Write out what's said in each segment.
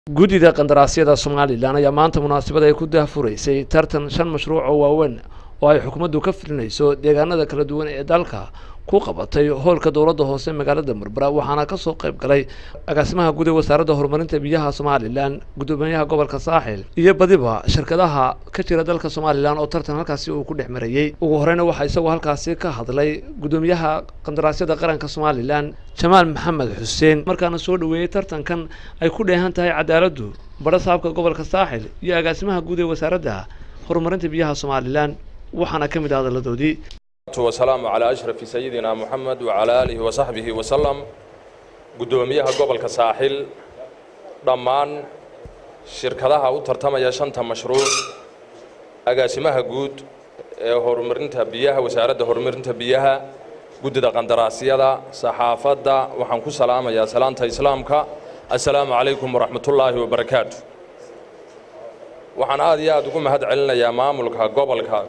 Guddida qandaraasyada Somaliland ayaa maanta munaasabad ay ku daahfuraysay tartan shan mashruuc oo waaweyn oo ay xukuumaddu ka fulinayso deegaanada kala duwan ee dalka ku qabatay hoolka dowladda hoose magaalada Berbera. Waxaana kasoo qayb galay agaasimaha guud ee Wasaaradda Horumarinta Biyaha Somaliland, guddoomiyaha gobolka Saaxil iyo badiba shirkadaha ka jira dalka Somaliland oo tartan halkaasi uu ku dhex marayey. Ugu horeyna waxaa isagoo halkaasi ka hadlay guddoomiyaha qandaraasyada qaranka Somaliland, Jamaal Maxamed Xuseen, markaana soo dhaweeyey tartankan ay ku dheehan tahay cadaaladdu, badha saabka gobolka Saaxil iyo agaasimaha guud ee Wasaaradda Horumarinta Biyaha Somaliland. Waxaana ka mid ah hadalladoodii: Wasalaamu calaa ashrafi sayidina Moxamed wacalaa aalihi wasaxbihi wasalam. Guddoomiyaha gobolka Saaxil, dhammaan shirkadaha u tartamaya shanta mashruuc, agaasimaha guud ee horumarinta biyaha, Wasaaradda Horumarinta Biyaha, guddida qandaraasyada, saxaafadda, waxaan ku salaamayaa salaanta Islaamka: assalaamu calaykum waraxmatullaahi wabarakaatu. Waxaan aad iyo aad ugu mahad celinayaa maamulka gobolka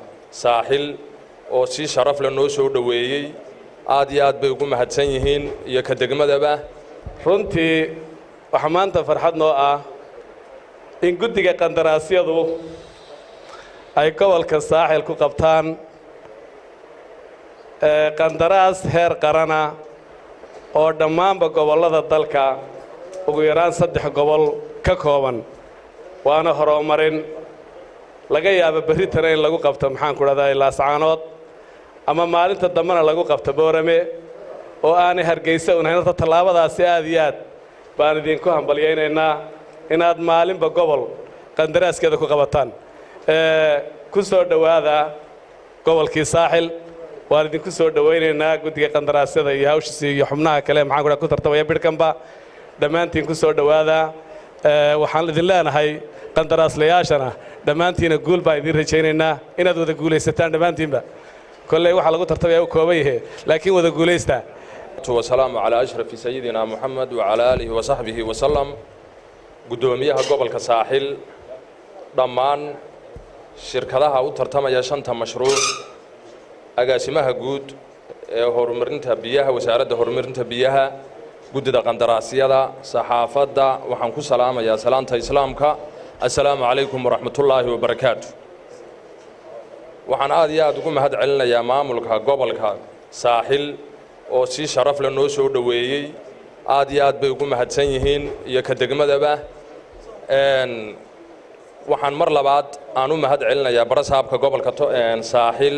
Saaxil oo si sharaf leh noo soo dhoweeyey. Aad iyo aad bay ugu mahadsan yihiin, iyo ka degmadaba. Runtii waxaa maanta farxad noo ah in guddiga qandaraasyadu ay gobolka Saaxil ku qabtaan qandaraas heer qarana oo dhammaanba gobollada dalka, ugu yaraan 3 gobol ka kooban, waana horumarin laga yaabo berritana in lagu qabto, maxaan ku dhahdaa, Laascaanood, ama maalinta dambena lagu qabto Boorame, oo aanay Hargeysa unahayn. Horta tallaabadaasi aad iyo aad baan idinku hambalyaynaynaa, inaad maalinba gobol qandaraaskeeda ku qabataan. Ku soo dhowaada gobolkii Saaxil. Waan idinku soo dhowaynaynaa guddiga qandaraasyada iyo hawshiisi iyo xubnaha kale, maxaan ku dhaha, ku tartamaya bidhkanba. Dhammaantiin ku soo dhowaada. Waxaan idin leenahay qandaraaslayaashana dhammaantiina guul baan idiin rajaynaynaa, inaad wada guulaysataan dhammaantiinba. Kolley waxaa lagu tartamaya u kooban yahe, laakiin wada guulaysta. Wasalaamu calaa ashrafi sayidina Moxamed wacalaa aalihi wasaxbihi wasalam. Guddoomiyaha gobolka Saaxil, dhammaan shirkadaha u tartamaya shanta mashruuc, agaasimaha guud ee horumarinta biyaha, Wasaaradda Horumarinta Biyaha, guddida qandaraasyada, saxaafadda, waxaan ku salaamayaa salaanta Islaamka: assalaamu calaykum waraxmatullaahi wabarakaatu. Waxaan aad iyo aad ugu mahad celinayaa maamulka gobolka Saaxil oo si sharaf leh noo soo dhoweeyey. Aad iyo aad bay ugu mahadsan yihiin, iyo ka degmadaba. Waxaan mar labaad aan u mahad celinayaa barasaabka gobolka Saaxil.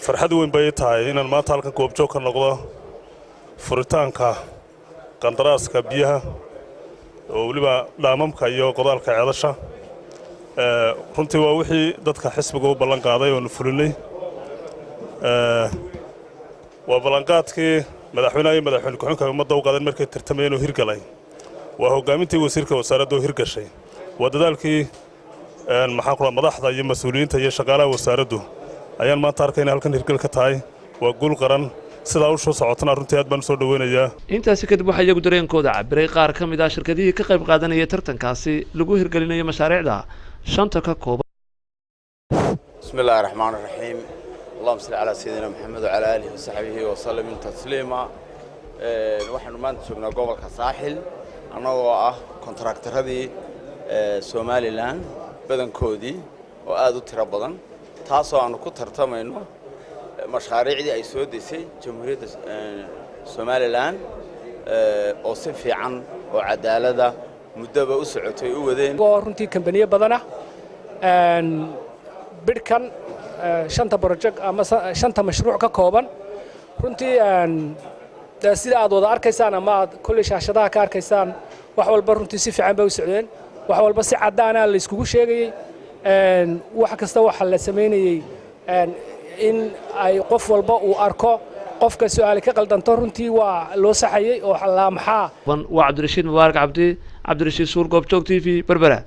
Farxad weyn bay tahay inaan maanta halkan goobjoog ka noqdo furitaanka qandaraaska biyaha, oo weliba dhaamamka iyo qodaalka ceelasha. Runtii waa wixii dadka xisbiga u ballan qaaday oonu fulinay. Waa ballanqaadkii madaxweynaha iyo madaxweyne ku-xigeenka ummadda u qaadeen markay tartamayeen oo hirgalay. Waa hoggaamintii wasiirka wasaaradda oo hirgashay. Waa dadaalkii, maxaan ku, madaxda iyo mas-uuliyiinta iyo shaqaalaha wasaaraddu ayaan maanta arkayna halkan hirgal ka tahay. Waa guul qaran. Sidaa u soo socotana runtii aad baan usoo dhoweynayaa. Intaasi kadib waxaa iyagu dareenkooda cabiray qaar ka mid ah shirkadihii ka qayb qaadanayay tartankaasi lagu hirgelinayo mashaariicda shanta ka kooban. بسم الله الرحمن الرحيم، اللهم صل على سيدنا محمد وعلى آله وصحبه وسلم تسليما. Waxaanu maanta joognaa gobolka Saaxil annagoo ah kontraktaradii Somaliland badankoodii oo aad u tiro badan, taasoo aanu ku tartamayno mashaariicdii ay soo desay Jamhuuriyadda Somaliland, oo si fiican oo cadaalada muddoba u socotay u wadeen. Oo runtii kambaniyo badanah bidhkan shanta project ama shanta mashruuc ka kooban. Runtii sida aad wada arkaysaan ama aad kolley shaashadaha ka arkaysaan, wax walba runtii si fiican bay u socdeen. Wax walba si caddaana la iskugu sheegayey. Wax kasta waxa la samaynayey in ay qof walba uu arko. Qofka su'aali ka qaldanto runtii waa loo saxayey oo laa maxaa. Waa Cabdirashiid Mubaarak Cabdi, Cabdirashiid Suur, Goobjoog TV, Berbera.